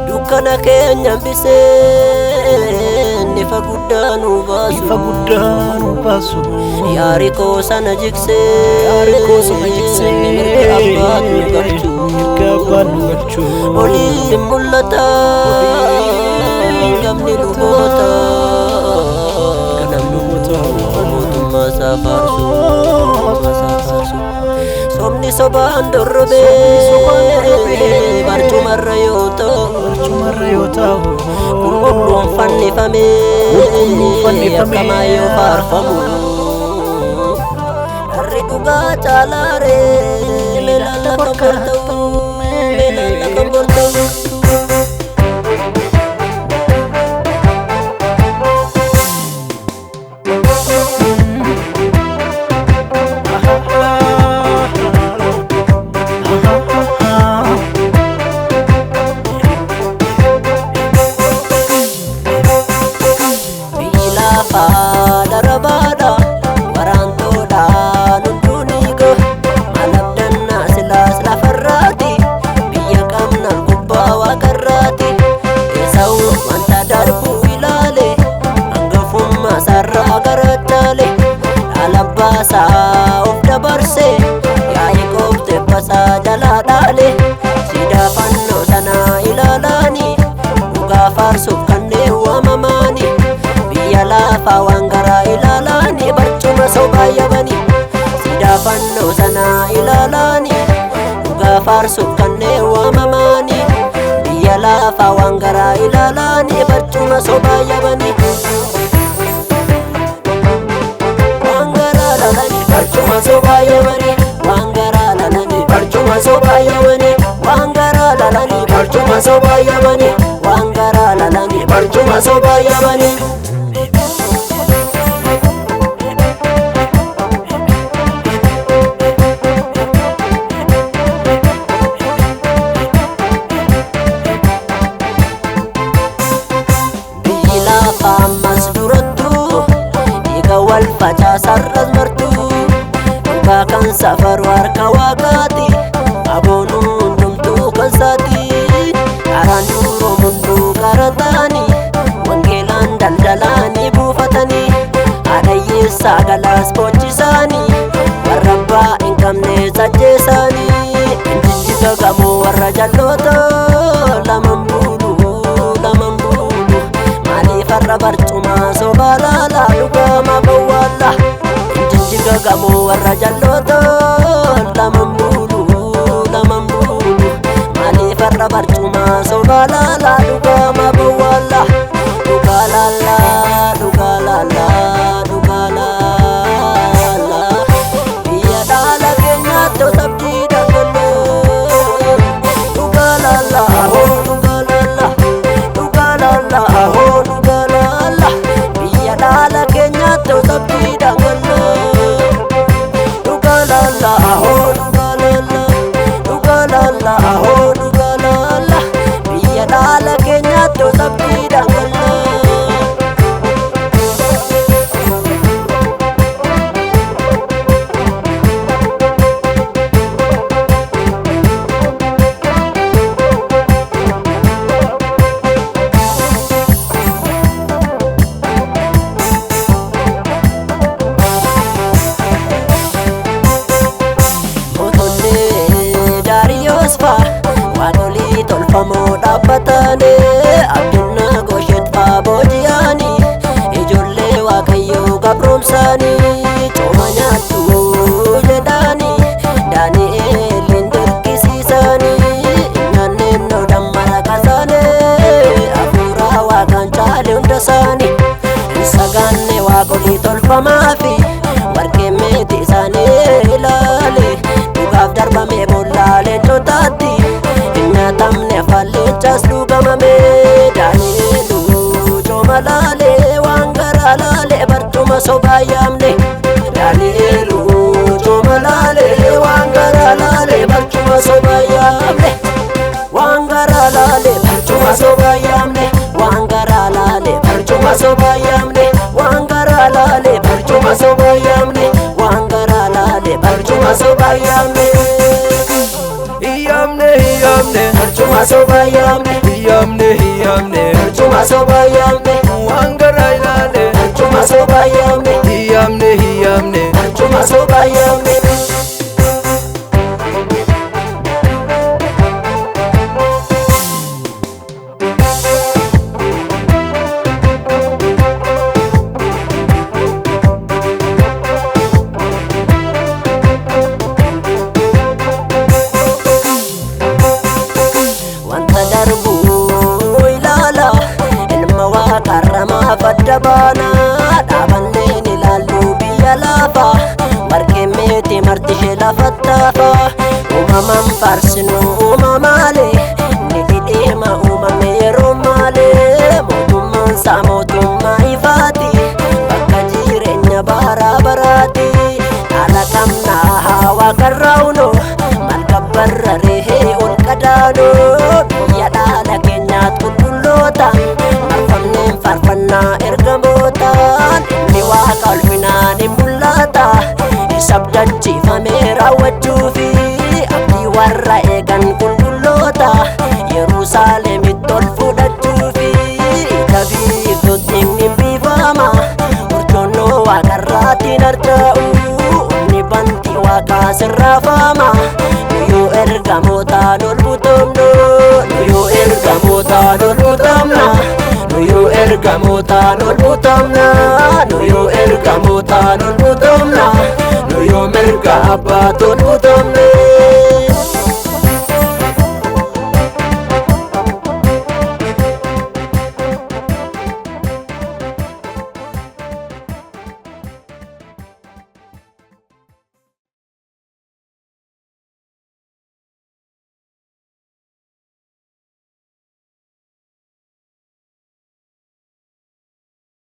Dukkana keenya hambisee ifa guddaa nu baasu. Ifa guddaa nu baasu. Yaarikoo sana jigsee Yaarikoo sana jigsee mirga abbaan nu galchu. Mirga abbaan nu galchu. Oliin mul'ata gamni luboota. Gamni luboota. Mootummaa isaa faarsu. Mootummaa isaa faarsu. Sobni sobaan dorrobee barcumarra yoo ta'u. Barcumarra yoo ta'u. Qulqulluun fannifamee Qulqulluun fannifamee akkamaa yoo faarfamu. Harri dhugaa caalaaree meelaala kan borta'u meelaala kan borta'u. Biyyi lafaa darabaadha waraantoodhaan hunduu ni gahu. Maal abdannaa silaas lafarraati biyya qabnaan gubbaa waaqarraati. Esawu wanta darbu ilaale hangafummaa sarara garachaale. Dhaala abbaasaa of dabarse Yaaqoob tebbasaa jalaa dhaale. Siidaa fannoo sanaa ilaalaani dhugaa faarsuuf kanneen waamamaani. Biyya lafaa waan garaa ilaalaani barcuma sobaa yabani. Siidaa fannoo sanaa ilaalaani dhugaa faarsuuf kanneen waamamaani. Biyya lafaa waan garaa ilaalaani barcuma sobaa yabani. Waan garaa laalani barcuma sobaa yabani. Waan garaa laalani barcuma sobaa yabani. Waan garaa laalani barcuma sobaa yabani. Waan garaa laalani barcuma sobaa yabani. Biyyi lafaa ammas durattu dhiiga wal facaasarras martu dhugaa kan safaru harka waaqaati aboon hundumtuu kan saati karaan duroo hunduu qarataani wangeelaan daldalaanii buufatanii haadha hiyyeessaa galaas boochisaanii warra abbaa hin qabne sajjeessaanii injijjiga gamoo warra jalloota laman buulu laman buulu maaliif har'a barcumaa sobaa laalaa dhugaama bawwaalla injijjiga gamoo warra jalloota laman buulu laman buulu maaliif har'a barcumaa sobaa laalaa dhugaama bawwaalla dhugaa laalaa dhugaa laalaa dhugaa laalaa biyya dhaala keenyaatti sabdii dhangala'oo dhugaa laalaa ahoo dhugaa laalaa dhugaa laalaa ahoo dhugaa laalaa biyya dhaala keenyaatti sabdii dhangala'oo dhugaa laalaa ahoo dhugaa laalaa dhugaa laalaa ahoo dhugaa laalaa biyya dhaala keenyaatti sabdii dhangala'oo. Mootonni Daariyoos faa waan olii tolfamoo dhaabbatanii Abdinna Gooshet faa booji'anii ijoollee Waaqayyoo gabroomsanii cooma nyaattu jedhanii Daani'eelin dirqisiisanii nyaanneen dammara kasaanii hafuura waaqaan caale hunda isaanii hin sagaanne waaqolii tolfamaa fi warqee meetii isaanii ilaale dhugaaf darbame boollaa leencotaatti hin nyaatamne. Barcuma sobaa yaamne waan garaa laale barcuma sobaa yaamne waan garaa laale barcuma sobaa yaamne waan garaa laale barcuma sobaa yaamne. Hiyyaamne hiyyaamne Barcuma sobaa yaamne hiyyaamne hiyyaamne barcuma sobaa yaamne waan garaa ilaale barcuma sobaa yaamne hiyyaamne hiyyaamne barcuma sobaa yaamne. Wanta darbu ilaala ilma waaqarramaa fadda baana dhaabanneen ilaallu biyya lafa warqee meetii marti ishee lafattaafa uumamaan faarsinu uumamaalee ni dhidhiima uumame yeroo maalee mootummaan isaa mootummaa ifaati bakka jireenya bara baraati haala qabnaa haa waaqarraa'uno malkabbarra rehee ol qadaano biyya dhaala keenyaat qulqulloota marfamneen faarfannaa ergamootaan inni waaqa ulfinaan hin mul'ata isa abdachiifamee raawwachuufi abdii warra eegan qulqulloota Yerusaalemitti ol fudhachuufi ija biiftuutti hin biifama urjoonnoo waaqarraatiin arja'u inni bantii waaqaa sirraafama nuyyuu ergamootaan ol butamnu nuyyuu ergamootaan ol butamna nuyyuu ergamootaan ol butamna nuyyuu ergamootaan ol butamna.